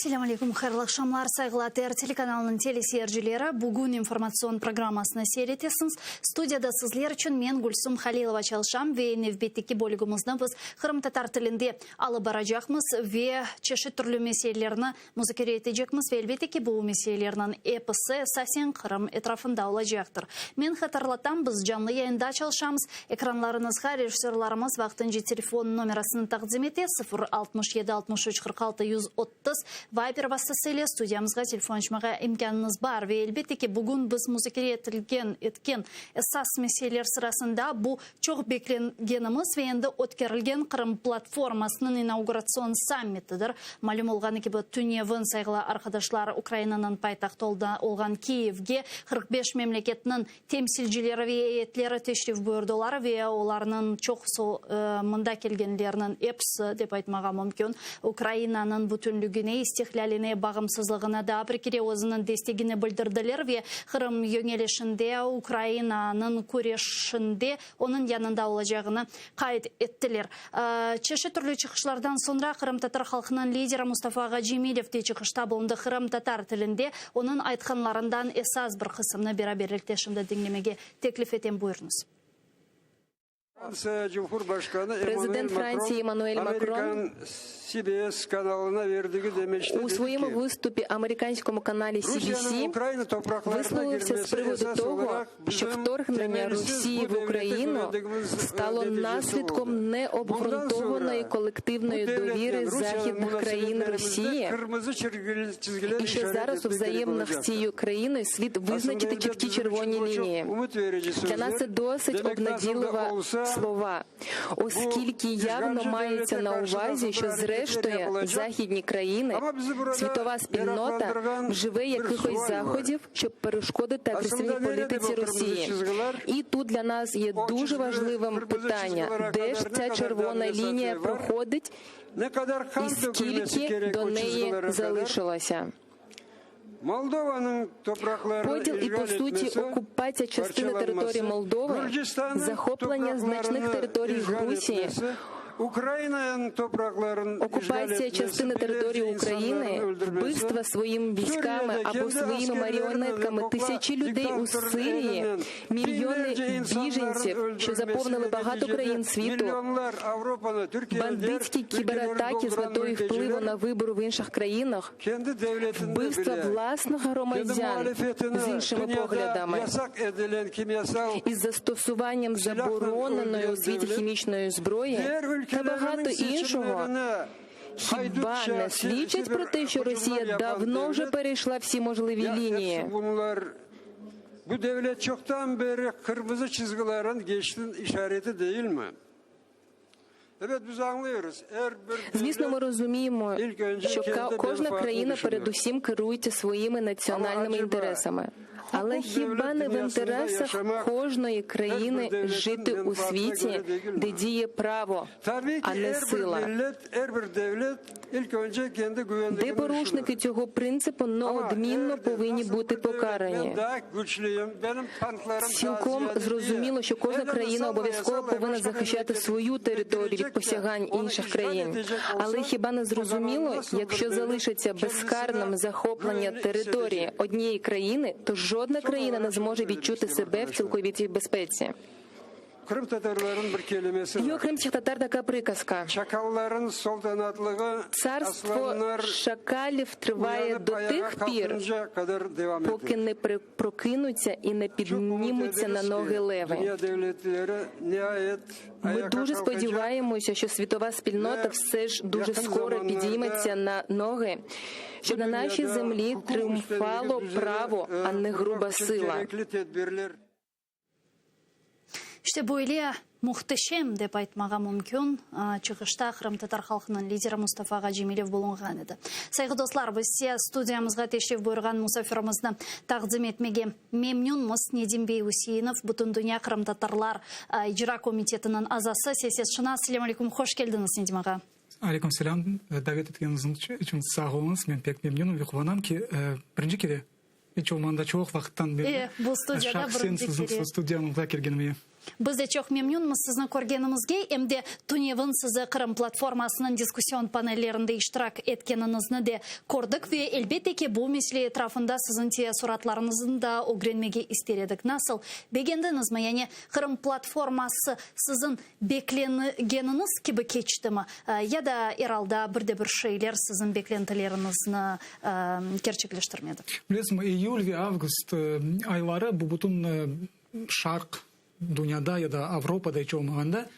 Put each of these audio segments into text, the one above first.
Esselâmu aleykum, hayırlı aqşamlar, sayğılı ATR telekanalınıñ teleseyircileri. Bugün informatsion programmasını seyir etesiñiz. Studiyada sizler içün men, Gülsum Halilova, çalışam ve nevbetteki bölügimizni biz qırımtatar tilinde alıp baracaqmız ve çeşit türlü meselelerni muzakere etecekmiz ve elbette ki, bu meselelerniñ episi esasen Qırım etrafında olacaqtır. Men hatırlatam, biz canlı yayında çalışamız. Ekranlarıñızğa rejissörlarımız vaqtınca telefon nomerasını taqdim ete, 0 67 63 46 130, Viber vastası ile studiyamızğa telefon açmağa imkânıñız bar. Ve elbette ki, bugün biz muzakere etilgen, etken esas meseleler sırasında bu çoq beklengenimiz ve endi ötkerilgen Qırım platformasınıñ inauguratsion sammitidir. Malüm olğanı kibi, tünevin, sayğılı arqadaşlar, Ukrainanıñ paytahtı olğan Kiyevge 45 memleketniñ Temsilcileri ve eyetleri teşrif buyurdılar ve olarnıñ çoqusı, mında kelgenlerniñ episi, dep aytmağa mümkün, Ukrainanıñ bütünlügine, istiqlâline, bağımsızlığına daa bir kere özüniñ destegini bildirdiler ve Qırım yöñelişinde Ukrainanıñ küreşinde onıñ yanında olacağını qayd ettiler. Çeşit türlü çıqışlardan soñra qırımtatar halqınıñ lideri Mustafa ağa Cemilev de çıqışta bulundı. Qırımtatar tilinde onıñ aytqanlarından esas bir qısımnı beraberlikte şimdi diñlemege teklif etem. Buyurıñız. Fransiya Cumhurbaşqanı Prezident Fransiya Emmanuel Makron Amerikan CBS kanalına verdiği demeçte у dedi своєму ki, виступі американському каналі Rusiyeniñ CBC Ukraina topraqlarına висловився з girmesi приводу esas того, olaraq що bizim вторгнення temelsiz Росії bu в devlete Україну güvendigimiz стало neticesi наслідком oldı. Bundan необґрунтованої sonra колективної bu devletnen довіри Rusiyaniñ західних країн munasebetlerimizde Росії, qırmızı çizgiler і що işaret зараз у etmek kerek взаєминах з olacaqtır. цією країною слід Aslında визначити elbet чіткі bizim içün червоні bu çoq лінії. ümüt verici Для нас sözler. це досить Demek nasıl da обнадійлива olsa слова, bu оскільки явно işğalci мається devlete на qarşı увазі, nasıl що bir areketler зрештою yapılacaq. західні країни, Amma bizi burada світова спільнота meraqlandırğan вживе bir якихось sual var. заходів, щоб перешкодити агресивній Aslında nerede політиці bu qırmızı Росії. çizgiler? І тут для нас є O дуже çizgiler, важливим qırmızı питання, çizgilara де ж qadar ne ця qadar червона mesafe лінія var? проходить Ne qadar і qan tökülmesi скільки kerek до o неї çizgilere qadar? залишилося. Moldovanıñ topraqlarını Поділ і işğal по суті etmesi, окупація частини території parçalanması, Молдови, Gürcistannıñ захоплення значних topraqlarını територій işğal Грузії, etmesi, Ukrainanıñ topraqlarını işğal окупація etmesi, частини території binlerce України, insanların öldürmesi, вбивства своїми військами Suriyede або kendi своїми askerlerinen ve маріонетками kukla тисячі людей у diktatörün Сирії, elinen мільйони binlerce insanların біженців, що öldürmesi заповнили ve багато neticede країн світу, milyonlar Avrupa'nı, Türkiye'nin diğer бандитські ülkelerini кібератаки з dolduran метою впливу mülteciler на вибори в інших країнах, kendi devletinde вбивства bile власних kendi громадян з muhalefetini іншими dünyada поглядами. yasak edilen kimyasal Із застосуванням silahla забороненої у öldüren світі devlet хімічної зброї diğer та багато ülkelerinin іншого, seçimlerine хіба haydutça не свідчать siber про те, що hücumlar Росія yapan давно вже devlet перейшла всі можливі ya лінії? hepsi bunlar bu devlet çoktan beri kırmızı çizgilerin geçtiğinin işareti değil mi? Evet biz anlıyoruz. Her bir Звісно, ми devlet розуміємо, ilk önce що kendi кожна menfaatini країна düşünür. передусім керується своїми Ama національними acaba інтересами. Але hukuk хіба devlet не в dünyasında інтересах yaşamak кожної her bir країни devletin жити у menfaatine світі, göre değil де mi? діє право, Tabii а ki не her bir сила? millet, her bir devlet ilk önce kendi Де güvenliğini порушники düşünür. цього принципу Ama неодмінно eğer de повинні nasıl бути bir devlet ben покарані. daha güçlüyüm, benim tanklarım daha Цілком ziyade diye зрозуміло, що кожна elini країна sallaya обов'язково sallaya повинна başka захищати memlekete свою територію від girecek de посягань onu інших işgal країн. edecek Але olsa хіба не o zaman зрозуміло, nasıl bir якщо devlet залишиться kendisine безкарним захоплення güvenli території hissedecek? однієї країни, то жодна Son країна не olarak şunu зможе söylemek відчути istiyorum себе в arkadaşlar. цілковитій безпеці. Kırım Tatarların bir kelimesi Є у var. кримських татар така приказка. Çakalların saltanatlığı Царство aslanlar шакалів триває uyanıp до ayağa тих пір, kalkınca kadar devam поки eder. не при- прокинуться і не Çok umut піднімуться на ederiz ноги ki леви. dünya devletleri nihayet Ми ayağa дуже kalkacak сподіваємося, що світова спільнота ve все ж дуже yakın скоро zamanlarda підійметься на ноги, щоб bu на нашій dünyada землі hukuk тріумфало üstünlüğü düzeni право, а e, не груба kurmak için сила. gerekli tedbirler İşte böyle mühteşem, dep aytmağa mümkün, çıqışta qırımtatar halqınıñ lideri Mustafa ağa Cemilev bulunğan edi. Sayğı dostlar, biz size studiyamızğa teşrif buyurğan musafirimizni taqdim etmege memnünmiz. Nedim bey Üseinov, Bütündünya qırımtatarlar icra komitetiniñ azası, siyasetşınas. Selâm aleyküm, hoş keldiñiz, Nedim ağa. Aleyküm selâm, davet etkeniñiz içün sağ oluñız. Men pek memnünim ve quvanam ki, birinci kere İç olmağanda çoq vaqıttan berli E, bu studiyada şahsen birinci siziñ kere. studiyañızğa kelgenime. Biz de çoq memnünmiz sizni körgenimizge, em de tünevin sizi Qırım platformasınıñ diskussion panellerinde iştirak etkeniñizni de kördik ve, elbette ki, bu mesele etrafında siziñ teessuratlarıñıznı da ögrenmege ister edik. Nasıl, begendiñizmi? Yani Qırım platforması siziñ beklengeniñiz kibi keçtimi? Ya da er alda bir de bir şeyler siziñ beklentileriñizni kerçekleştirmedi? Bilesiñmi, iyül ve avgust ayları bu bütün Şarq dünyada ya da Avropada iç olmağanda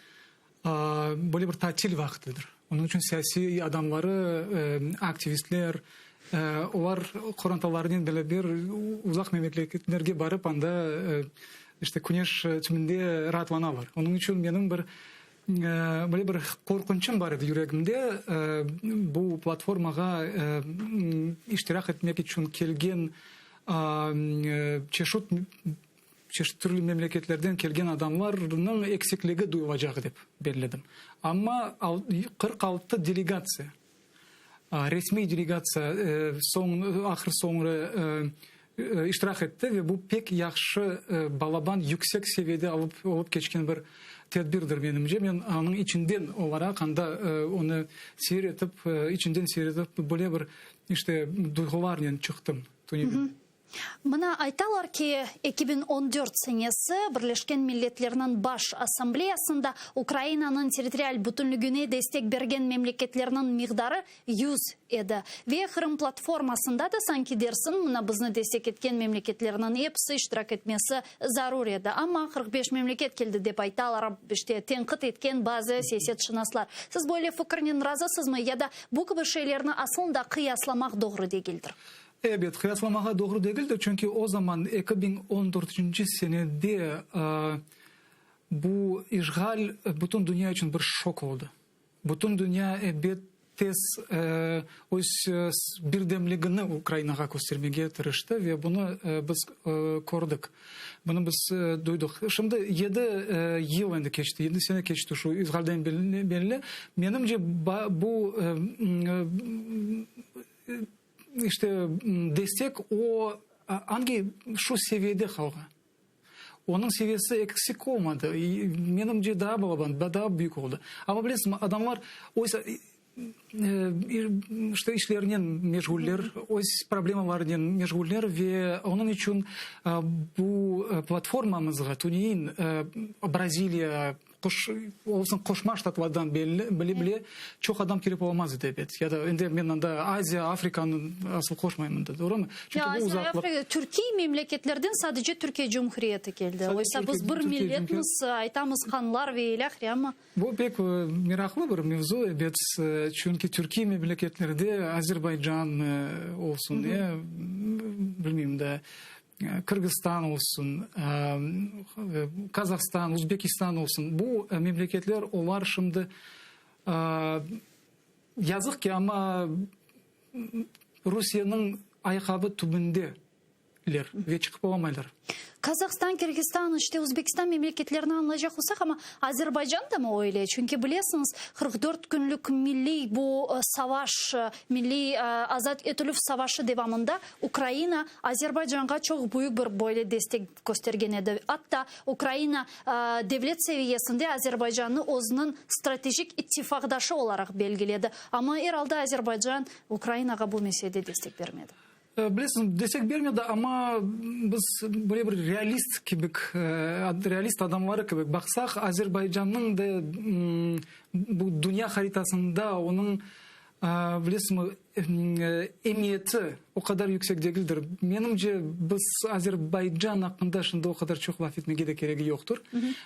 böyle bir tatil vaqtıdır. Onıñ içün siyasiy adamları, aktivistler, olar qorantalarınen beraber uzaq memleketlerge barıp, anda işte küneş tümünde raatlanalar. Onıñ içün menim bir böyle bir qorqunçım bar edi yüregimde, bu platformağa iştirak etmek içün kelgen çeşit çeşit türlü memleketlerden kelgen adamlarnıñ eksikligi duyulacaq dep belledim. Amma 46 delegatsiya, resmiy delegatsiya soñ, ahır-soñra iştirak etti ve bu pek yahşı, balaban, yüksek seviyede alıp olıp keçken bir tedbirdir menimce. Men onıñ içinden olaraq anda onı seyir etip, içinden seyir etip, böyle bir işte duyğularnen çıqtım tünevin. Mına aytalar ki, 2014 senesi Birleşken Milletlerniñ Baş Assambleyasında Ukrainanıñ territorial bütünligine destek bergen memleketlerniñ miqdarı 100 edi. Ve Qırım platformasında da sanki dersiñ, mına bizni destek etken memleketlerniñ episi iştirak etmesi zarur edi. Amma 45 memleket keldi, dep aytalar, işte, tenqit etken bazı siyasetşınaslar. Siz böyle fikirnen razısızmı ya da bu kibi şeylerni aslında qıyaslamaq doğru degildir? Ebet, qıyaslamağa doğru degildir, çünki o zaman, 2014-nci senede, bu işğal bütün dünya içün bir şok oldı. Bütün dünya, ebet, tez öz birdemligini Ukrainağa köstermege tırıştı ve bunı biz kördik, bunı biz duydıq. Şimdi yedi yıl endi keçti, yedi sene keçti şu işğalden berli. Menimce, bu İşte, destek o, angi şu seviyede qalğan. Onıñ seviyesi eksik olmadı. Menimce, daa balaban, daa büyük oldı. Amma bilesiñmi, adamlar öz, işte, işlerinen meşğuller, öz problemalarınen meşğuller ve onıñ içün bu platformamızğa tünevin Braziliya, Qoş, olsun Qoşma Ştatlardan belli, bile bile çoq adam kelip olamaz edi ebet. Ya da endi men anda Aziya, Afrikanı asıl qoşmayım indi, doğrumı? Çünki Ya bu Aziya, uzaqlıq. Afrika, türkiy memleketlerden sadece Türkiye Cumhuriyeti keldi. Sadece Oysa Türkiye, biz bir Türkiye Cumhuriyeti. milletmiz, aytamız hanlar ve ilâhre, amma. Bu pek meraqlı bir mevzu, ebet, çünki türkiy memleketlerde Azerbaycan olsun, ya, bilmeyim da, Qırğızstan olsun, Qazahstan, Uzbekistan olsun, bu memleketler olar şimdi yazıq ki, amma Rusiyeniñ ayaqqabı tübündeler ve çıqıp olamaylar. Qazahstan, Kirgizstan, işte Uzbekistan memleketlerini añlaycaq olsaq, amma Azerbaycan da mı öyle? Çünki bilesiñiz, 44 künlük milliy bu savaş, milliy azat etilüv savaşı devamında Ukraina Azerbaycanğa çoq büyük bir böyle destek köstergen edi. Atta Ukraina devlet seviyesinde Azerbaycannı özüniñ stratejik ittifaqdaşı olaraq belgiledi. Amma er alda Azerbaycan Ukrainağa bu meselede destek bermedi. Bilesiñiz, destek bermedi, amma biz böyle bir realist kibik, realist adamları kibik baqsaq, Azerbaycannıñ da bu dünya haritasında onıñ, bilesiñmi, Emiyeti o qadar yüksek degildir. Menimce, biz Azerbaycan aqqında şimdi o qadar çoq laf etmege de keregi yoqtır.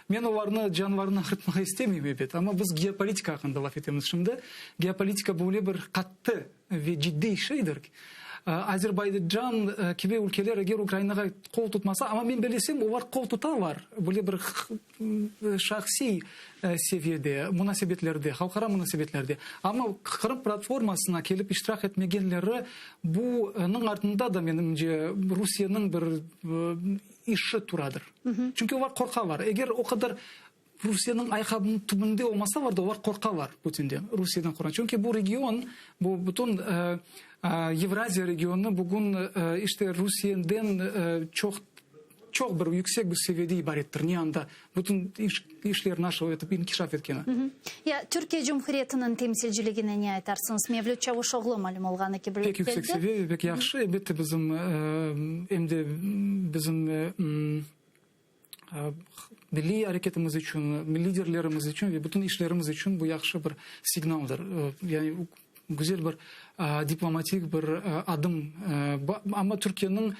Men olarnı canlarını ağırtmağa istemeyim, ebet, amma biz geopolitika aqqında laf etemiz şimdi. Geopolitika böyle bir qattı ve ciddiy şeydir. Azerbaycan kibi ülkeler eger Ukrainağa qol tutmasa, amma men bilesem, olar qol tutalar, böyle bir şahsiy seviyede, munasebetlerde, halqara munasebetlerde. Amma Qırım platformasına kelip iştirak etmegenleri, bunıñ artında da, menimce, Rusiyeniñ bir işi turadır. Çünki olar qorqalar. Eger o qadar Rusiyeniñ ayaqqabınıñ tübünde olmasalar da, olar qorqalar Putinden, Rusiyeden qorqalar. Çünki bu region, bu bütün Evraziya regionı bugün işte Rusiyeden çoq. çoq bir yüksek bir seviyede ibarettir, ne anda bütün iş, işler nasıl etip inkişaf etkeni. Ya Türkiye Cumhuriyetiniñ temsilciligine ne aytarsıñız? Mevlüt Çavuşoğlu, malüm olğanı kibi, Pek yüksek keldi. seviye ve pek yahşı. Elbette, bizim em de bizim milliy areketimiz içün, liderlerimiz içün ve bütün işlerimiz içün bu yahşı bir signaldır. Yani güzel bir diplomatik bir adım. Amma Türkiyeniñ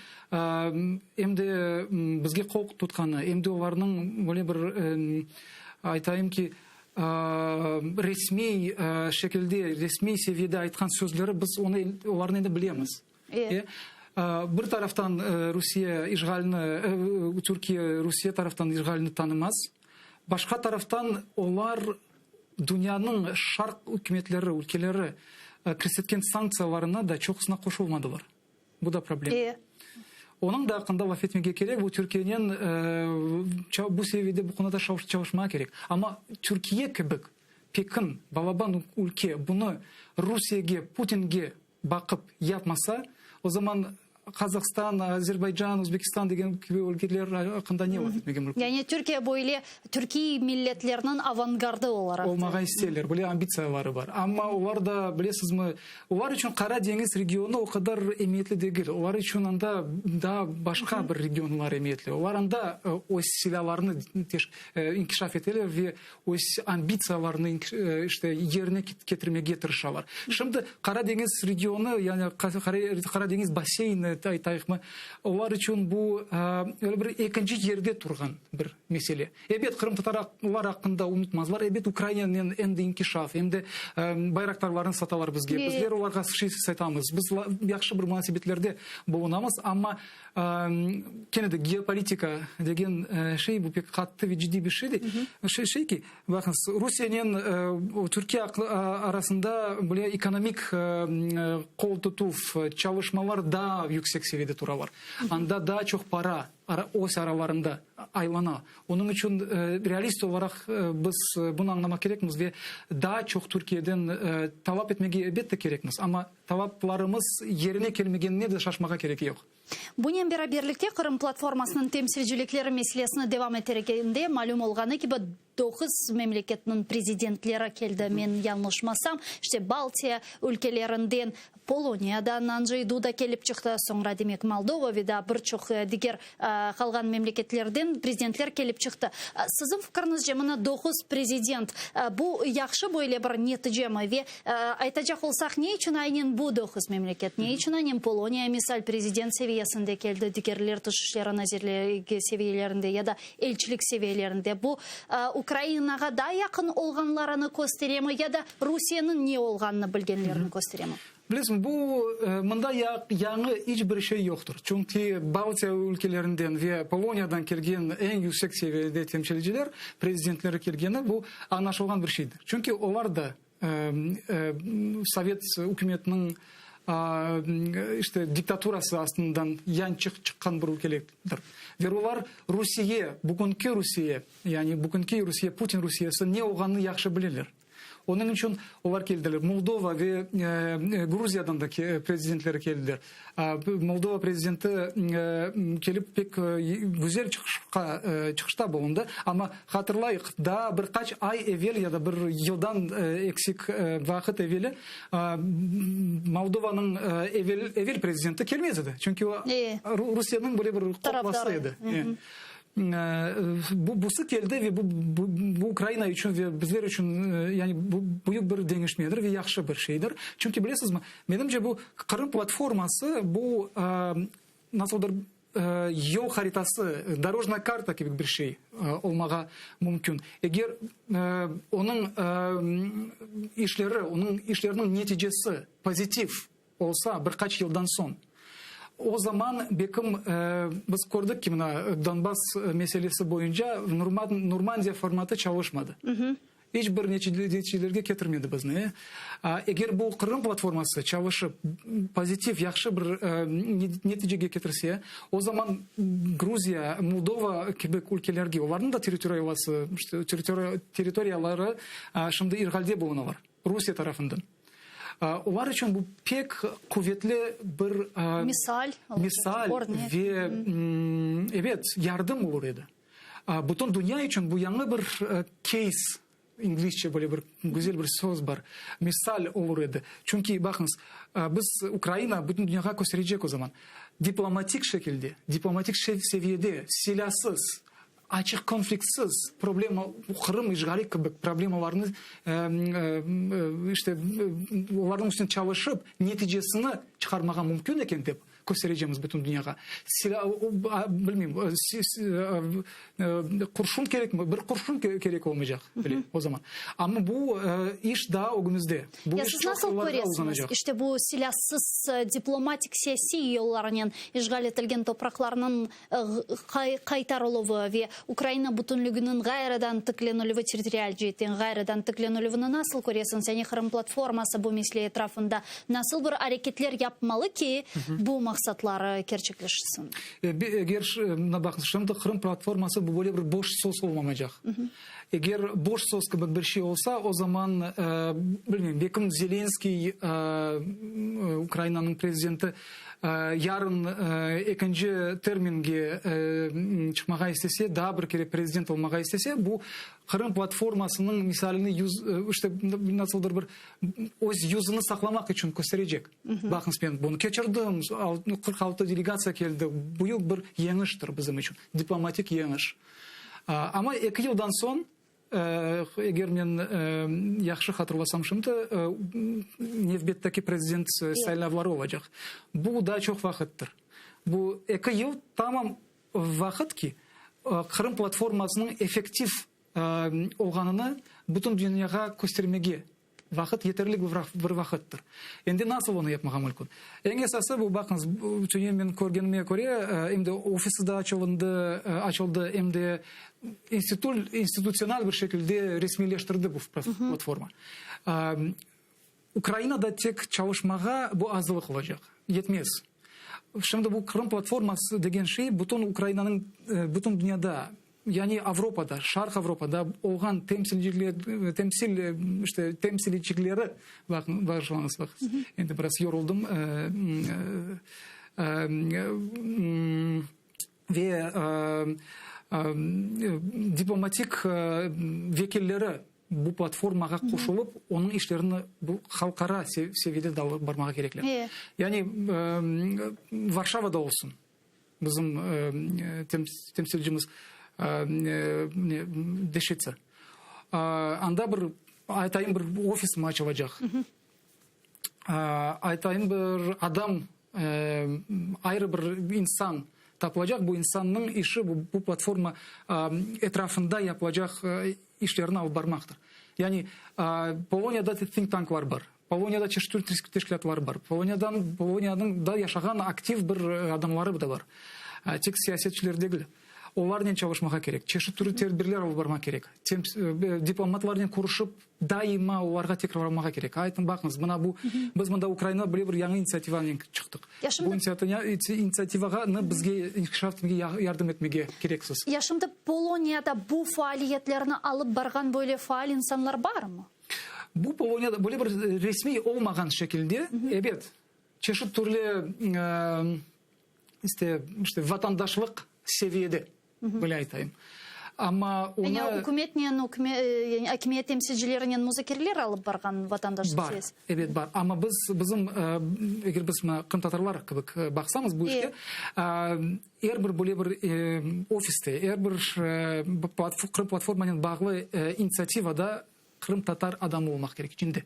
em de bizge qol tutqanı, em de olarnıñ böyle bir, aytayım ki, resmiy şekilde, resmiy seviyede aytqan sözleri, biz onı, olarnı endi bilemiz. Bir taraftan Rusiye işğalni, Türkiye Rusiye taraftan işğalni tanımaz, başqa taraftan olar dünyanıñ şarq ükümetleri, ülkeleri kirsetken sanktsiyalarına da çoqusına qoşulmadılar. Bu da problem. Onıñ da aqqında laf etmege kerek, bu Türkiyenen bu seviyede bu konuda çalışmağa kerek. Amma Türkiye kibi pekin, balaban ülke bunı Rusiyege, Putinge baqıp yapmasa, o zaman Qazahstan, Azerbaycan, Özbekistan degen kibi ülkeler aqqında ne laf etmege mümkün? Yani Türkiye böyle türkiy milletlerniñ avangardı olaraq. Olmağa isteyler, böyle ambitsiyaları bar. Amma olar da, bilesizmi, olar içün Qara deñiz regionı o qadar emiyetli degil. Olar içün anda daa başqa bir regionlar emiyetli. Olar anda öz silâlarını inkişaf eteler ve öz ambitsiyalarını işte yerine ketirmege tırışalar. Şimdi Qara deñiz regionı, yani Qara deñiz basseyni aytayıqmı, olar içün bu öyle bir ekinci yerde turğan bir mesele. Ebet, qırımtatarlar aqqında unutmazlar, ebet, Ukrainanen em de inkişaf, em de bayraqtarlarnı satalar bizge, bizler olarğa şey satamız, biz yahşı bir munasebetlerde bulunamız, amma Kene de geopolitika degen şey, bu pek qattı ve ciddiy bir şeydir. Şey ki, baqıñız, Rusiyenen Türkiye arasında böyle ekonomik qol tutuv, çalışmalar daa yüksek seviyede turalar. Anda daa çoq para öz aralarında aylana. Onıñ içün realist olaraq biz bunı añlamaq kerekmiz ve daa çoq Türkiyeden talap etmege elbette kerekmiz, amma Talaplarımız yerine kelmegenine de şaşmağa kerek yoq. Bunen beraberlikte Qırım platformasınıñ temsilcilikleri meselesini devam ettirgende malüm olğanı kibi, doquz memleketniñ prezidentleri keldi, men yañlışmasam, işte Baltiya ülkelerinden, Poloniyadan Andjey Duda kelip çıqtı, soñra, demek, Moldova ve daa bir çoq diger qalğan memleketlerden prezidentler kelip çıqtı. Siziñ fikiriñizce, mına doquz prezident, bu yahşı böyle bir neticemi ve Aytacaq olsaq, ne içün aynen bu doquz memleket, ne içün aynen Poloniya, misal, prezident seviyesinde keldi, digerler Tış işleri nazirligi seviyelerinde ya da elçilik seviyelerinde? Bu, Ukrainağa daa yaqın olğanlarını kösteremi ya da Rusiyeniñ ne olğanını bilgenlerini kösteremi? Bilesiñ, bu, mında yañı iç bir şey yoqtır. Çünki Baltiya ülkelerinden ve Poloniyadan kelgen eñ yüksek seviyede temsilciler, prezidentleri kelgeni, bu añlaşılğan bir şeydir. Çünki olar da Sovet ükümetiniñ işte diktaturası astından yançıq çıqqan bir ülkelerdir. Ve olar Rusiye, bugünki Rusiye, yani bugünki Rusiye, Putin Rusiyesi ne olğanını yahşı bileler. Onıñ içün olar keldiler. Moldova ve Gruziyadan da prezidentleri keldiler. Moldova prezidenti kelip pek güzel çıqışqa çıqışta bulundı. Amma hatırlayıq, daa bir qaç ay evel ya da bir yıldan eksik vaqıt eveli Moldovanıñ evel evel prezidenti kelmez edi. Çünki o Rusiyeniñ böyle bir qoqlası edi. Bu busı keldi ve bu bu Ukraina içün ve bizler içün yani bu büyük bir deñişmedir ve yahşı bir şeydir. Çünki bilesizmi, menimce bu Qırım platforması bu nasıldır yol haritası, dorojnaya karta kibi bir şey olmağa mümkün. Eger onıñ işleri, onıñ işleriniñ neticesi pozitiv olsa, bir qaç yıldan soñ, o zaman bekim biz kördik ki, mına Donbass meselesi boyunca Normandiya formatı çalışmadı. İç bir neticelerge ketirmedi bizni. Eger bu Qırım platforması çalışıp, pozitiv, yahşı bir neticege ketirse, o zaman Gruziya, Moldova kibi ülkelerge, olarnıñ da territoriyası, territoriyaları şimdi işğalde bulunalar, Rusiye tarafından. Olar içün bu pek quvetli bir misal, misal ve, ebet, yardım olur edi. Bütün dünya içün bu yañı bir keys, inglizce böyle bir güzel bir söz bar, misal olur edi. Çünki, baqıñız, biz, Ukraina bütün dünyağa kösterecek o zaman, diplomatik şekilde, diplomatik seviyede, silâsız, Açıq konfliktsiz problema, Qırım işğali kibi problemalarnı, işte, olarnıñ üstünde çalışıp, neticesini çıqarmağa mümkün eken dep kösterecemiz bütün dünyağa. Silâ, bilmeyim, qurşun kerekmi? Bir qurşun kerek olmaycaq bile o zaman. Amma bu iş daa ögümizde. Bu Ya iş siz çoq nasıl yıllarğa köresiñiz, uzanacaq. işte bu silâsız diplomatik-siyasiy yollarnen işğal etilgen topraqlarnıñ qaytarıluvı ve Ukraina bütünliginiñ ğayrıdan tiklenilüvi territorial ceetten ğayrıdan tiklenilüvini nasıl köresiñiz? Yani Qırım platforması bu mesele etrafında nasıl bir areketler yapmalı ki, bu maqsatları kerçekleşsin? Eger, mına baqıñız, şimdi Qırım platforması bu böyle bir boş söz olmamaycaq. Eger boş söz kibi bir şey olsa, o zaman, bilmeyim, belkim Zelenskiy, Ukrainanıñ prezidenti, Yarın ekinci terminge çıqmağa istese, daa bir kere prezident olmağa istese, bu Qırım platformasınıñ misalini yüz, işte, nasıldır bir öz yüzüni saqlamaq içün kösterecek. Baqıñız, men bunı keçirdim, 46 delegatsiya keldi, büyük bir yeñiştir bizim içün, diplomatik yeñiş. Amma eki yıldan soñ Eger men yahşı hatırlasam şimdi, nevbetteki prezident saylavları olacaq. Bu daa çoq vaqıttır. Bu eki yıl tamam vaqıt ki, Qırım platformasınıñ effektiv olğanını bütün dünyağa köstermege Vaqıt yeterli bir vaqıttır. Endi nasıl onı yapmağa mülkün? Eñ esası bu, baqıñız, tünevin men körgenime köre, em de ofisi de açılındı, açıldı, em de institutsional bir şekilde resmiyleştirdi bu platforma. Ukrainada tek çalışmağa bu azlıq olacaq, yetmez. Şimdi bu Qırım platforması degen şey bütün Ukrainanıñ, bütün dünyada Yani Avropada, Şarq Avropada olğan temsilciler, temsil, işte, temsilcileri, bağışlañız, baq, endi biraz yoruldım, ve diplomatik vekilleri bu platformağa qoşulıp, onıñ işlerini bu halqara seviyede de alıp barmağa kerekler. Yani Varşavada olsun. Bizim temsilcimiz Deşitsa. Anda bir, aytayım, bir ofis mi açılacaq? Aytayım, bir adam, ayrı bir insan tapılacaq. Bu insannıñ işi bu platforma etrafında yapılacaq işlerni alıp barmaqtır. Yani Poloniyada think tanklar bar. Poloniyada çeşit türlü teşkilâtlar bar. Poloniyadan, Poloniyanıñ da yaşağan aktiv bir adamları da bar. Tek siyasetçiler degil. Olarnen çalışmağa kerek, çeşit türlü tedbirler alıp barmaq kerek. Diplomatlarnen körüşip, daima olarğa tekrarlamağa kerek. Aytıñ, baqıñız, mına bu, biz mında Ukrainada böyle bir yañı intsiativanen çıqtıq. Bu intsiativağa bizge inkişaf etmege yardım etmege kereksiz. Ya şimdi Poloniyada bu faaliyetlerni alıp barğan böyle faal insanlar barmı? Bu Poloniyada böyle bir resmiy olmağan şekilde, ebet, çeşit türlü işte, işte vatandaşlıq seviyede, böyle aytayım. Amma onı... Yani ükümetnen, yani akimiyet temsilcilerinen muzakereler alıp barğan vatandaşlıq Bar, seviyesi? ebet, bar. Amma biz, bizim, eger biz mına qırımtatarlar kibi baqsamız bu işke, er bir böyle bir ofiste, er bir Qırım platformanen bağlı intsiativada Qırımtatar adamı olmaq kerek içinde.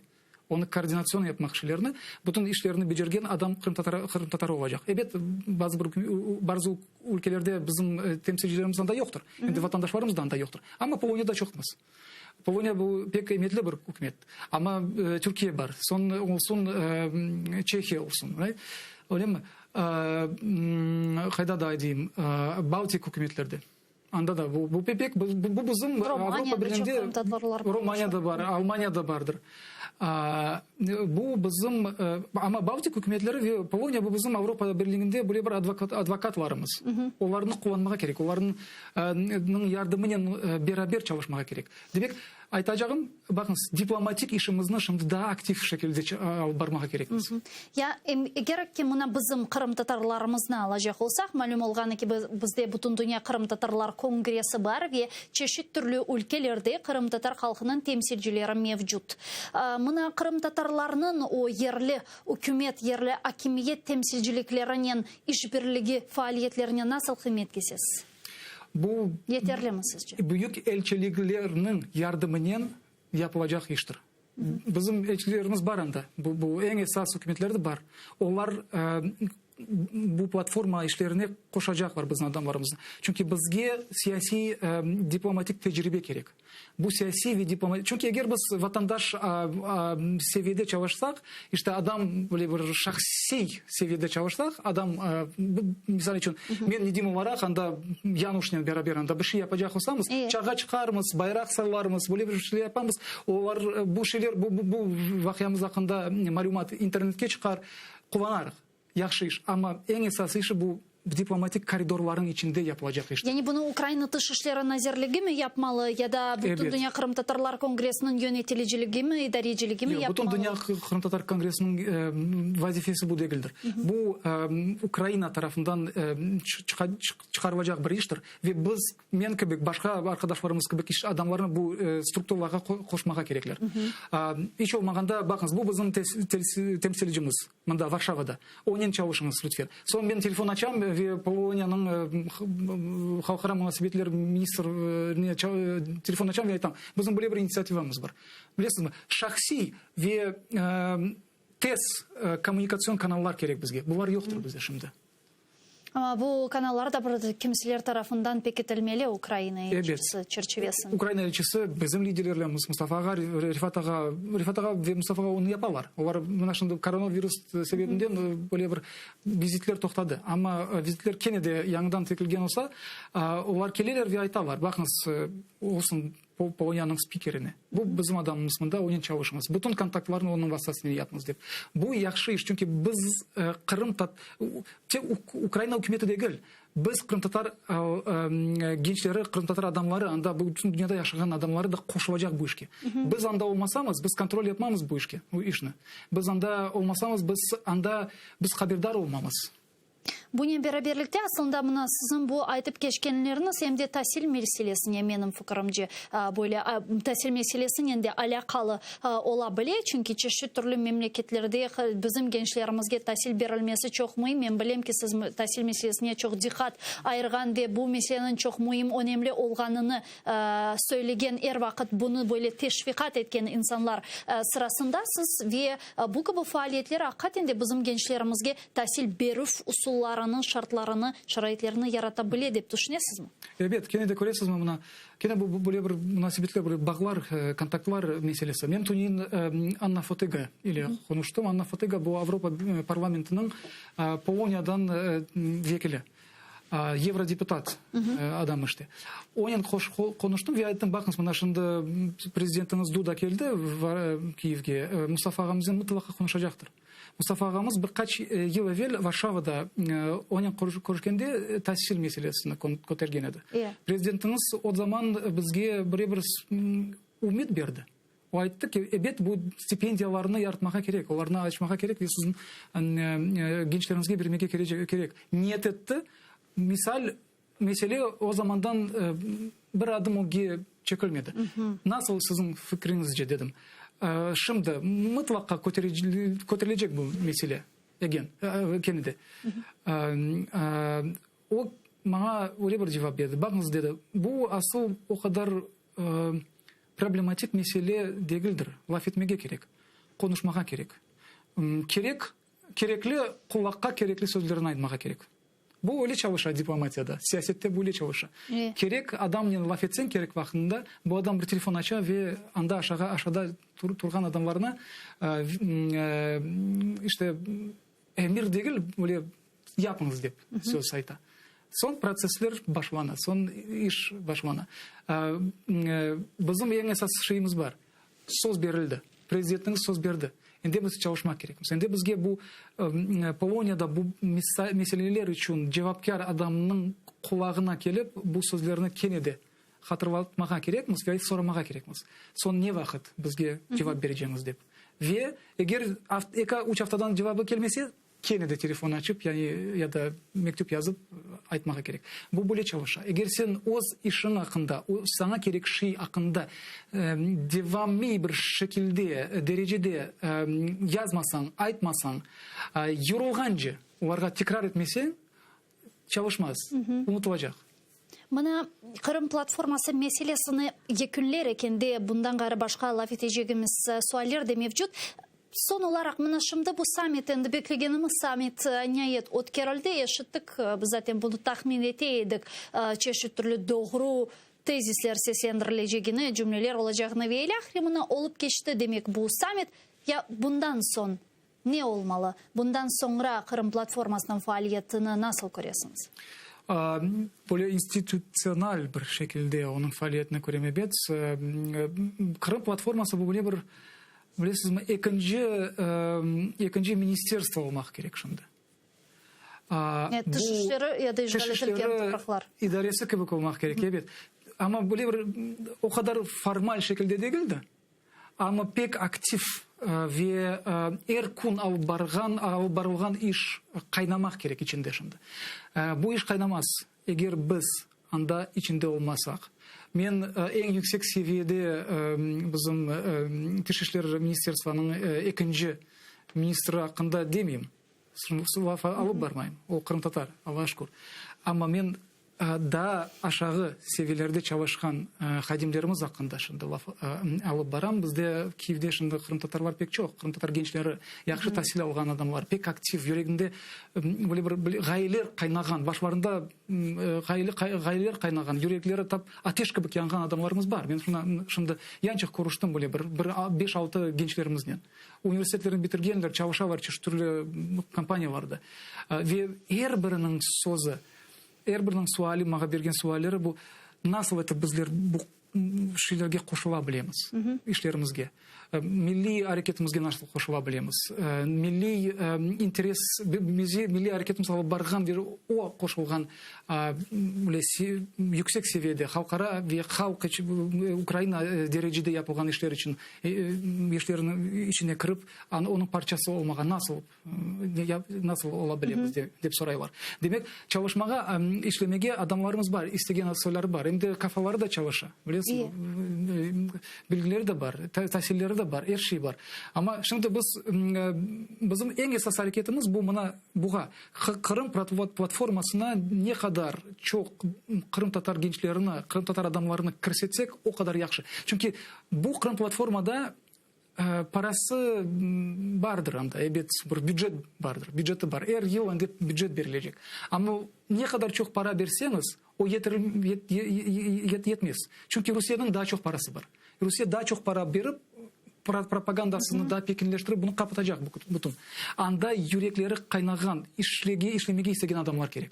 Onı koordinatsion yapmaq işlerni, bütün işlerni becergen adam qırımtatar, qırımtatarı olacaq. Ebet, bazı bir bazı ülkelerde bizim temsilcilerimiz anda yoqtır. Endi vatandaşlarımız da anda yoqtır. Amma Poloniyada çoqmız. Poloniya bu pek emiyetli bir ükümet. Amma Türkiye bar, soñ olsun Çehiya olsun, öylemi? Qayda daa deyim, Baltik ükümetlerde. Anda da bu, bu pek, bu, bu bizim Avropa Birliğinde, Romaniyada bar, Almaniyada bardır. Bu bizim, amma Baltik ükümetleri ve Poloniya bu bizim Avropa Birliğinde böyle bir advokat, advokatlarımız. Olarnı qullanmağa kerek, olarnıñ yardımınen beraber çalışmağa kerek. Demek, Aytacağım, baqıñız, diplomatik işimizni şimdi daa aktiv şekilde alıp barmağa kerekmiz. Ya, eger ki mına bizim qırımtatarlarımıznı alacaq olsaq, malüm olğanı kibi, bizde Bütündünya qırımtatarlar kongressi bar ve çeşit türlü ülkelerde qırımtatar halqınıñ temsilcileri mevcut. Mına qırımtatarlarnıñ o yerli ükümet, yerli akimiyet temsilciliklerinen işbirligi faaliyetlerine nasıl qıymet kesesiz? Bu Yeterlimi sizce? Büyük elçiliklerniñ yardımınen yapılacaq iştir. Bizim elçilerimiz bar anda, bu, bu eñ esas ükümetlerde bar. Olar bu platforma işlerine qoşacaqlar bizim adamlarımıznı. Çünki bizge siyasiy, diplomatik tecribe kerek. Bu siyasiy ve diplomatik, çünki eger biz vatandaş seviyede çalışsaq, işte adam böyle bir şahsiy seviyede çalışsaq, adam, misal içün, men Nedim olaraq anda Yanuşnen beraber anda bir şey yapacaq olsamız, çağa çıqarmız, bayraq sallarmız, böyle bir şeyler yapamız, olar bu şeyler, bu, bu, bu vaqiamız aqqında malümat internetke çıqar, quvanarıq. Yahşı iş, amma eñ esası işi bu diplomatik koridorlarnıñ içinde yapılacaq iştir. Yani bunı Ukraina Tış işleri nazirligi mi yapmalı ya da Bütündünya qırımtatarlar kongressiniñ yönetiliciligi mi, idareciligi mi Yoq, yapmalı? Bütündünya qırımtatar kongressiniñ vazifesi bu degildir. Bu Ukraina tarafından çıqarılacaq bir iştir ve biz, men kibi, başqa arqadaşlarımız kibi iş adamlarını bu strukturalarğa qoşmağa kerekler. İç olmağanda, baqıñız, bu bizim temsilcimiz. Mında, Varşavada. Onen çalışıñız, lütfen. Soñ men telefon açam ve Poloniyanıñ halqara munasebetler ministrine telefon açam ve aytam, bizim böyle bir initsiativamız bar. Bilesizmi, şahsiy ve tez kommunikatsion kanallar kerek bizge. Bular yoqtır bizde şimdi. Amma bu kanallar da bir kimseler tarafından pekitilmeli Ukraina elçisi çerçivesinde. Ukraina elçisi, bizim liderlerimiz Mustafa ağa, Refat ağa, Refat ağa ve Mustafa ağa onı yapalar. Olar mına şimdi koronavirus sebebinden böyle bir vizitler toqtadı. Amma vizitler kene de yañıdan tikilgen olsa, olar keleler ve aytalar, baqıñız, olsun Poloniyanıñ spikerine, bu bizim adamımız mında, onen çalışıñız, bütün kontaktlarnı onıñ vastasınen yapıñız dep. Bu yahşı iş, çünki biz Qırım, tek Ukraina ükümeti degil, biz qırımtatar gençleri, qırımtatar adamları, anda bütün dünyada yaşağan adamları da qoşulacaq bu işke. Biz anda olmasamız, biz kontrol yapmamız bu işke, bu işni. Biz anda olmasamız, biz anda biz haberdar olmamız. Bunen beraberlikte, aslında, mına siziñ bu aytıp keçkenleriñiz em de tasil meselesine, menim fikirimce, böyle tasil meselesinen de alâqalı ola bile, çünki çeşit türlü memleketlerde bizim gençlerimizge tasil berilmesi çoq müim. Men bilem ki, siz tasil meselesine çoq diqqat ayırğan ve bu meseleniñ çoq müim, önemli olğanını söylegen, er vaqıt bunı böyle teşviqat etken insanlar sırasındasız ve bu kibi faaliyetler aqiqaten de bizim gençlerimizge tasil berüv usullarını, şartlarını, şaraitlerini yarata bile dep tüşünesizmi? Ebet, kene de köresizmi mına, kene bu böyle bir munasebetler, böyle bağlar, kontaktlar meselesi. Men tünevin Anna Fotega ile qonuştım. Anna Fotega bu Avropa parlamentiniñ Poloniyadan vekili, yevrodeputat adam işte. Onen qonuştım ve ayttım, baqıñız, mına şimdi prezidentiñiz Duda keldi Kiyevge, Mustafa ağamıznen mıtlaqa qonuşacaqtır. Mustafa ağamız bir qaç yıl evel Varşavada onen körüşkende tasil meselesini kötergen edi. Prezidentimiz o zaman bizge bire bir ümüt berdi. O ayttı ki, ebet, bu stipendiyalarnı yaratmağa kerek, olarnı açmağa kerek ve siziñ gençleriñizge bermege kerek. Niyet etti. Misal, mesele o zamandan bir adım ögge çekilmedi. Nasıl siziñ fikriñizce, dedim. Şimdi mıtlaqa köterilecek bu mesele, egen, kene de. O maña öyle bir cevap berdi, baqıñız, dedi, bu asıl o qadar problematik mesele degildir, laf etmege kerek, qonuşmağa kerek. Kerek, kerekli qulaqqa kerekli sözlerni aytmağa kerek. Bu öyle çalışa diplomatiyada, siyasette böyle çalışa. Kerek adamnen laf etseñ kerek vaqtında, bu adam bir telefon aça ve anda aşağı, aşağıda turğan adamlarına işte emir degil, böyle yapıñız dep söz ayta. Soñ protsessler başlana, soñ iş başlana. Bizim eñ esas şeyimiz bar, söz berildi, prezidentimiz söz berdi. Endi biz çalışmaq kerekmiz. Endi bizge bu Poloniyada bu meseleler içün cevapkâr adamnıñ qulağına kelip, bu sözlerni kene de. Hatırlatmağa kerekmiz ve soramağa kerekmiz, soñ ne vaqıt bizge cevap bereceñiz dep. Ve eger eki, üç aftadan cevabı kelmese, kene de telefon açıp, yani ya da mektüp yazıp aytmağa kerek. Bu böyle çalışa. Eger sen öz işiñ aqqında, saña kerek şey aqqında devammiy bir şekilde, derecede yazmasañ, aytmasañ, yorulğance olarğa tekrar etmeseñ, çalışmaz, unutılacaq. Mına, Qırım platforması meselesini yekünler ekende, bundan ğayrı başqa laf etecegimiz sualler de mevcut. Soñ olaraq, mına şimdi bu sammit, endi beklegenimiz sammit niayet ötkerildi, eşittik, biz zaten bunı tahmin ete edik, çeşit türlü doğru tezisler seslendirilecegini, cümleler olacağını ve ilâhre, mına olıp keçti, demek, bu sammit. Ya bundan soñ Ne olmalı? Bundan soñra Qırım platformasınıñ faaliyetini nasıl köresiñiz? Böyle institutsional bir şekilde onıñ faaliyetini körem, ebet. Qırım platforması bu böyle bir, bilesizmi, ekinci, ekinci ministerstvo olmaq kerek şimdi. Tış işleri ya da işğal etilgen topraqlar. İdaresi kibi olmaq kerek, ebet. Amma böyle bir o qadar formal şekilde degil de. Amma pek aktiv ve er kün alıp barğan, alıp barılğan iş qaynamaq kerek içinde şimdi. Bu iş qaynamaz, eger biz anda içinde olmasaq. Men eñ yüksek seviyede bizim Tış işler ministerstvonıñ ekinci ministri aqqında demeyim, laf alıp barmayım, o qırımtatar, Allağa şükür. Amma men Daa aşağı seviyelerde çalışqan hadimlerimiz aqqında şimdi laf alıp baram. Bizde Kiyevde şimdi qırımtatarlar pek çoq, qırımtatar gençleri, yahşı tasil alğan adamlar, pek aktiv, yüreginde böyle bir ğayeler qaynağan, başlarında ğayeler qaynağan, yürekleri tap ateş kibi yanğan adamlarımız bar. Men şimdi yançıq körüştim böyle bir beş-altı gençlerimiznen. Universitetlerni bitirgenler, çalışalar çeşit türlü kompaniyalarda. Ve er biriniñ sözü, Er biriniñ suali, maña bergen sualleri bu, nasıl etip bizler bu şeylerge qoşula bilemiz, işlerimizge, milliy areketimizge nasıl qoşula bilemiz, milliy interes, milliy areketimiz alıp barğan ve o qoşulğan böyle yüksek seviyede halqara ve halq Ukraina derecede yapılğan işler içün işlerniñ içine kirip, onıñ parçası olmağa nasıl Nasıl ola bilemiz dep soraylar. Demek, çalışmağa, işlemege adamlarımız bar, istegen soyları bar. Em de kafaları da çalışa, bilesiñ, bilgileri de bar, tasilleri de bar, er şey bar. Amma şimdi biz, bizim eñ esas areketimiz bu mına buğa, Qırım platformasına ne qadar çoq qırımtatar gençlerini, qırımtatar adamlarını kirsetsek, o qadar yahşı. Çünki bu Qırım platformada Parası bardır anda, ebet, bir bücet bardır, büceti bar. Er yıl anda bücet berilecek. Amma ne qadar çoq para berseñiz, o yetmez. Çünki Rusiyeniñ daa çoq parası bar. Rusiye daa çoq para berip, propagandasını daa pekinleştirip, bunı qapatacaq bütün. Anda yürekleri qaynağan, işlemege istegen adamlar kerek.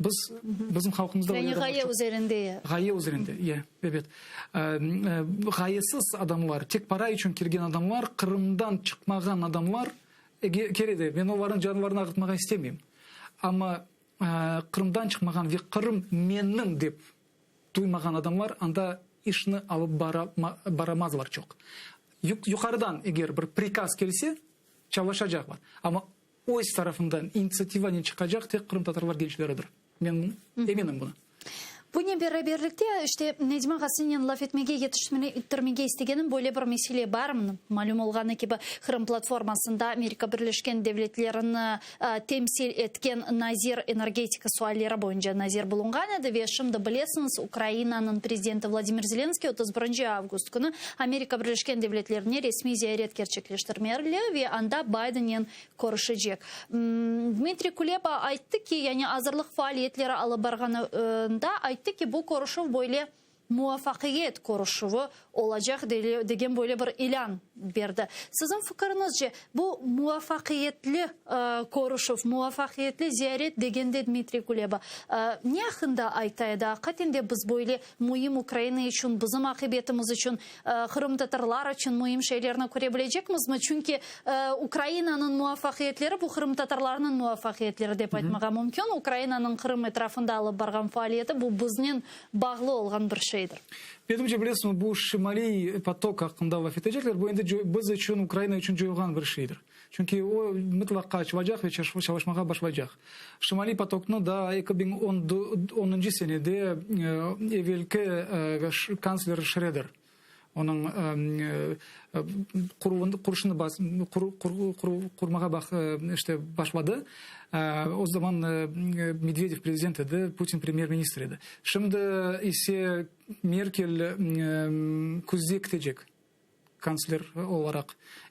Biz, bizim halqımızda öyle Yani adamlar ğaye çoq. üzerinde. Ğaye üzerinde, ye, ebet. Ğayesiz adamlar, tek para içün kelgen adamlar, Qırımdan çıqmağan adamlar, kere de, men olarnıñ canlarını ağırtmağa istemeyim. Amma Qırımdan çıqmağan ve Qırım menim dep duymağan adamlar anda işni alıp baramazlar çoq. Yuqarıdan eger bir prikaz kelse, çalışacaqlar. Amma Öz tarafından initsiativanen çıqacaq tek qırımtatarlar gençleridir. Men eminim buna. Bunen beraberlikte, işte, Necmi ağa, laf etmege yetiştirmege istegenim böyle bir mesele bar. Malüm olğanı kibi, Qırım platformasında Amerika Birleşken Devletlerini temsil etken nazir, energetika sualleri boyunca nazir bulunğan edi ve şimdi bilesiñiz, Ukrainanıñ prezidenti Vladimir Zelenskiy 31 avgust künü Amerika Birleşken Devletlerine resmiy ziyaret kerçekleştirmeli ve anda Baydennen körüşecek. Dmitriy Kuleba ayttı ki, yani azırlıq faaliyetleri alıp barğanında ayttı ki, bu körüşüv böyle muvafaqiyet körüşüvi olacaq degen böyle bir ilân berdi. Siziñ fikiriñizce, bu muvafaqiyetli körüşüv, muvafaqiyetli ziyaret degende Dmitriy Kuleba ne aqqında ayta edi? Aqiqaten de biz böyle müim Ukraina içün, bizim aqibetimiz içün, qırımtatarlar içün müim şeylerni köre bilecekmizmi? Çünki Ukrainanıñ muvafaqiyetleri bu qırımtatarlarnıñ muvafaqiyetleri dep aytmağa mümkün. Ukrainanıñ Qırım etrafında alıp barğan faaliyeti bu biznen bağlı olğan bir şey. şeydir. Menimce, bilesiñmi, bu Şimaliy potok aqqında laf etecekler, bu endi biz içün, Ukraina içün coyulğan bir şeydir. Çünki o mıtlaqqa açılacaq ve çalışmağa başlaycaq. Şimaliy potoknı daa 2010-ncı senede evelki kantsler Şreder onıñ quruşını qurmağa işte başladı. O zaman Medvedev prezident edi, Putin premyer-ministr edi. Şimdi ise Merkel küzde ketecek. Kantsler olaraq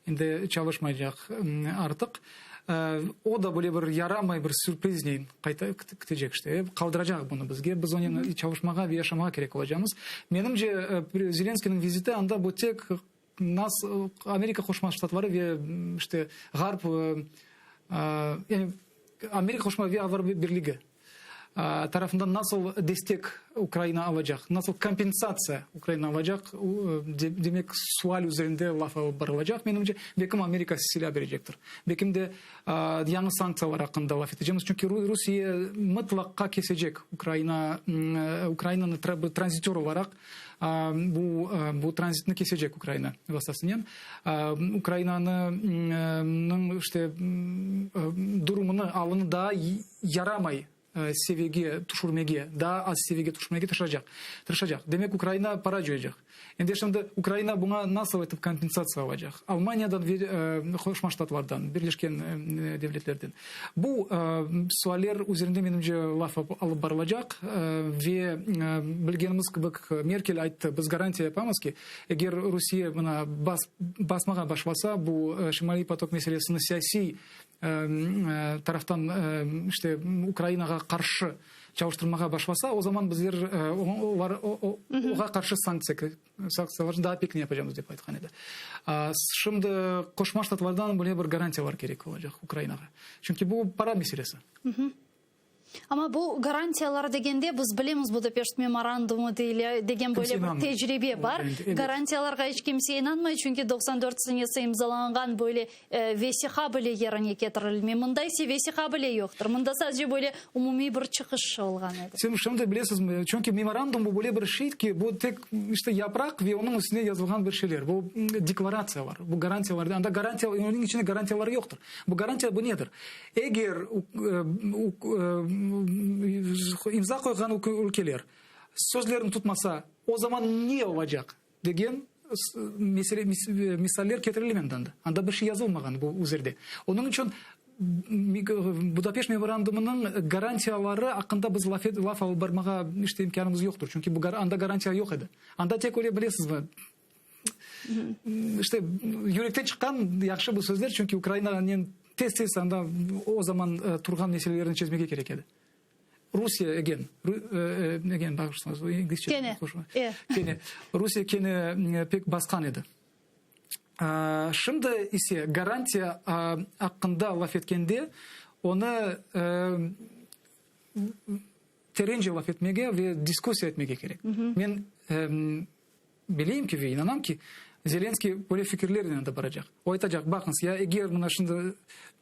endi çalışmaycaq artıq. O da böyle bir yaramay bir sürpriznen qayta ketecek işte. Qaldıracaq bunı bizge. Biz onen çalışmağa ve yaşamağa kerek olacamız. Menimce, Zelenskıynıñ viziti anda bu tek nas Amerika Qoşma Ştatları ve işte Ğarp yani Amerika Qoşma ve Avropa Birligi tarafından nasıl destek Ukraina alacaq, nasıl kompensatsiya Ukraina alacaq, demek, sual üzerinde laf alıp barılacaq, menimce, belkim Amerika silâ berecektir, belkim de yañı sanktsiyalar aqqında laf etecekmiz, çünki Rusiye mıtlaqqa kesecek Ukraina, Ukrainanı tranzitör olaraq bu, bu tranzitni kesecek Ukraina vastasınen, Ukrainanıñ işte durumını, alını daa yaramay seviyege tüşürmege, daa az seviyege tüşürmege tırışacaq, tırışacaq. Demek, Ukraina para coyacaq. Endi şimdi Ukraina buña nasıl etip kompensatsiya alacaq? Almaniyadan ve Qoşma Ştatlardan, Birleşken Devletlerden. Bu sualler üzerinde, menimce, laf alıp barılacaq ve bilgenimiz kibi, Merkel ayttı, biz garantiya yapamız ki, eger Rusiye mına basmağa başlasa, bu Şimaliy potok meselesini siyasiy taraftan işte Ukrainağa qarşı çalıştırmağa başlasa, o zaman bizler olar oğa qarşı sanktsiya sanktsiyalarnı daa pek ne yapacamız dep aytqan edi. Şimdi Qoşma Ştatlardan böyle bir garantiyalar kerek olacaq Ukrainağa. Çünki bu para meselesi. Amma bu garantiyalar degende, biz bilemiz, Budapeşt memorandumı deyle, degen böyle bir tecribe bar. Garantiyalarğa iç kimse inanmay, çünki 94 senesi imzalanğan böyle vesiqa bile yerine ketirilmey. Mında ise vesiqa bile yoqtır. Mında sadece böyle umumiy bir çıqış olğan edi. Sen şimdi bilesizmi, çünki memorandum bu böyle bir şey ki, bu tek işte yapraq ve onıñ üstüne yazılğan bir şeyler. Bu deklaratsiyalar, bu garantiyalar. Anda garantiya, onıñ içinde garantiyalar yoqtır. Bu garantiya bu nedir? Eger imza qoyğan ülkeler sözlerini tutmasa, o zaman ne olacaq degen mesele, misaller ketirilmedi anda. Anda bir şey yazılmağan bu üzerde. Onıñ içün Budapeşt memorandumınıñ garantiyaları aqqında biz laf laf alıp barmağa işte imkânımız yoqtır. Çünki bu anda garantiya yoq edi. Anda tek öyle bilesizmi, İşte, yürekten çıqqan yahşı bu sözler, çünki Ukrainanen tez-tez anda o zaman turğan meselelerni çezmege kerek edi. Rusiye, egen, egen, bağışlañız, inglizce Kene, e. Kene, Rusiye kene pek basqan edi. Şimdi ise garantiya aqqında laf etkende, onı terence laf etmege ve diskussiya etmege kerek. Men Bileyim ki ve inanam ki, Zelenskıy böyle fikirlernen de baracaq. O aytacaq, baqıñız, ya eger mına şimdi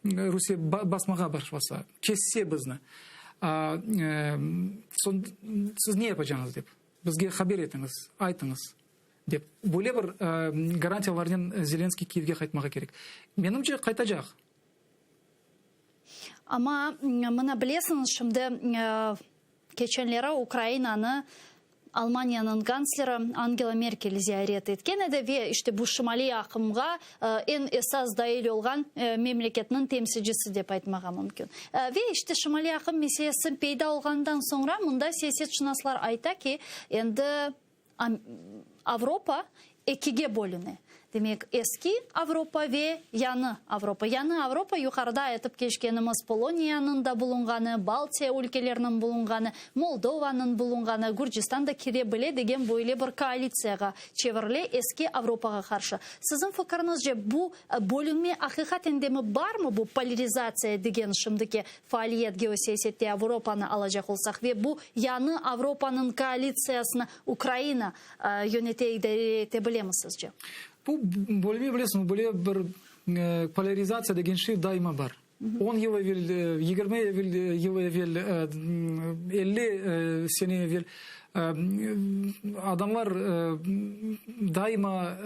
Rusiye basmağa başlasa, kesse bizni, soñ siz ne yapacañız dep, bizge haber etiñiz, aytıñız dep. Böyle bir garantiyalarnen Zelenskıy Kiyevge qaytmağa kerek. Menimce, qaytacaq. Amma mına bilesiñiz, şimdi Keçenleri Ukrainanı Almaniyanıñ kantsleri Angela Merkel ziyaret etken edi ve işte bu Şimaliy aqımğa eñ esas dail olğan memleketniñ temsilcisi dep aytmağa mümkün. Ve işte Şimaliy aqım meselesi peyda olğanından soñra mında siyasetşınaslar ayta ki, endi Avropa ekige bölüne. Demek, eski Avropa ve yañı Avropa. Yañı Avropa, yuqarıda aytıp keçkenimiz Poloniyanıñ da bulunğanı, Baltiya ülkeleriniñ bulunğanı, Moldovanıñ bulunğanı, Gürcistan da kire bile degen böyle bir koalitsiyağa çevirile eski Avropağa qarşı. Siziñ fikiriñizce, bu bölünme aqiqaten demi barmı, bu polarizatsiya degen şimdiki faaliyet geosiyasette Avropanı alacaq olsaq ve bu yañı Avropanıñ koalitsiyasını Ukraina yönete, idare ete bilemi sizce? Bu bölme, bilesiñmi, böyle bir polârizatsiya degen şey daima bar. On yıl evel, 20 evel, yıl evel, 50 sene evel adamlar daima,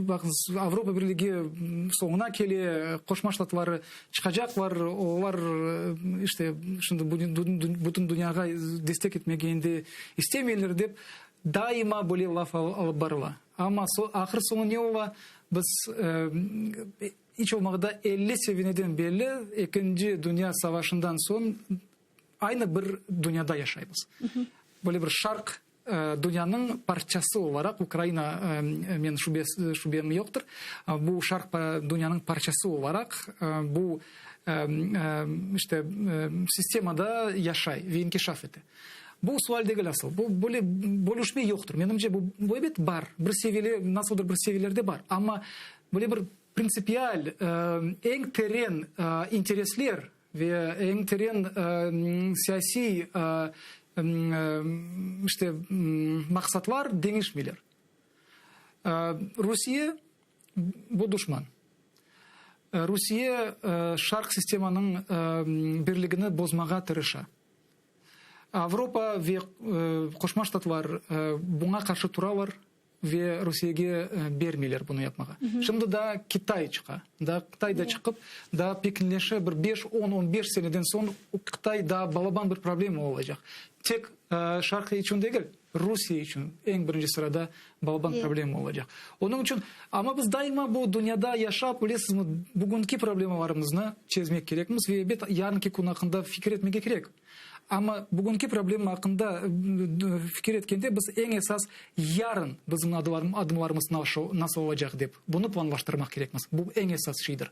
baqıñız, Avropa Birligi soñuna kele, Qoşma Ştatları çıqacaqlar, olar, işte, şimdi bütün dünyağa destek etmege endi istemeyler dep, daima böyle laf alıp barıla. Amma ahır-soñu ne ola? Biz İç olmağanda 50 sevineden belli Ekinci dünya savaşından soñ aynı bir dünyada yaşaymız. Böyle bir Şarq dünyanıñ parçası olaraq Ukraina, men şübem yoqtır, bu Şarq dünyanıñ parçası olaraq bu işte sistemada yaşay ve inkişaf ete. Bu sual degil asıl. Bu böyle bölüşme yoqtır. Menimce bu, bu ebet bar. Bir seviyeli, nasıldır bir seviyelerde bar. Amma böyle bir printsipial, eñ teren interesler ve eñ teren siyasiy işte maqsatlar deñişmeyler. Rusiye bu duşman. Rusiye Şarq sistemanıñ birligini bozmağa tırışa. Avropa ve Qoşma Ştatlar buña qarşı turalar ve Rusiyege bermeyler bunı yapmağa. Şimdi daa Kitay çıqa. Daa Qıtay da çıqıp, daa pekinleşe, bir beş, on, on beş seneden soñ Qıtay daa balaban bir problema olacaq. Tek Şarq içün degil, Rusiye içün eñ birinci sırada balaban problema olacaq. Onıñ içün, amma biz daima bu dünyada yaşap, bilesizmi, bugünki problemalarımıznı çezmek kerekmiz ve ebet yarınki kün aqqında fikir etmege kerek. Amma bugünki problema aqqında fikir etkende biz eñ esas yarın bizim adımlarımız nasıl olacaq dep, bunı planlaştırmaq kerekmiz. Bu eñ esas şeydir.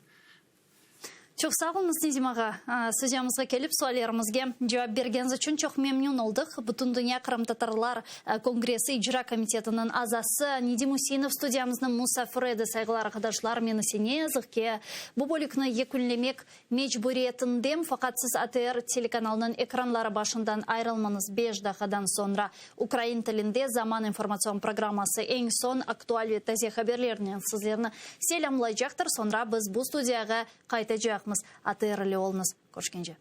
Çoq sağ oluñız, Nedim ağa. Studiyamızğa kelip suallerimizge cevap bergeniñiz içün çoq memnün oldıq. Bütündünya qırımtatarlar kongressi icra komitetiniñ azası Nedim Üseinov studiyamıznıñ musafiri edi. Sayğılı arqadaşlar, men ise ne yazıq ki, bu bölükni yekünlemek mecburiyetindem, faqat siz ATR telekanalınıñ ekranları başından ayrılmañız. Beş daqiqadan soñra ukrain tilinde Zaman informatsion programması eñ soñ aktual ve taze haberlernen sizlerni selâmlaycaqtır. Soñra biz bu studiyağa qaytacaqmız. ATR ile oluñız. Körüşkence.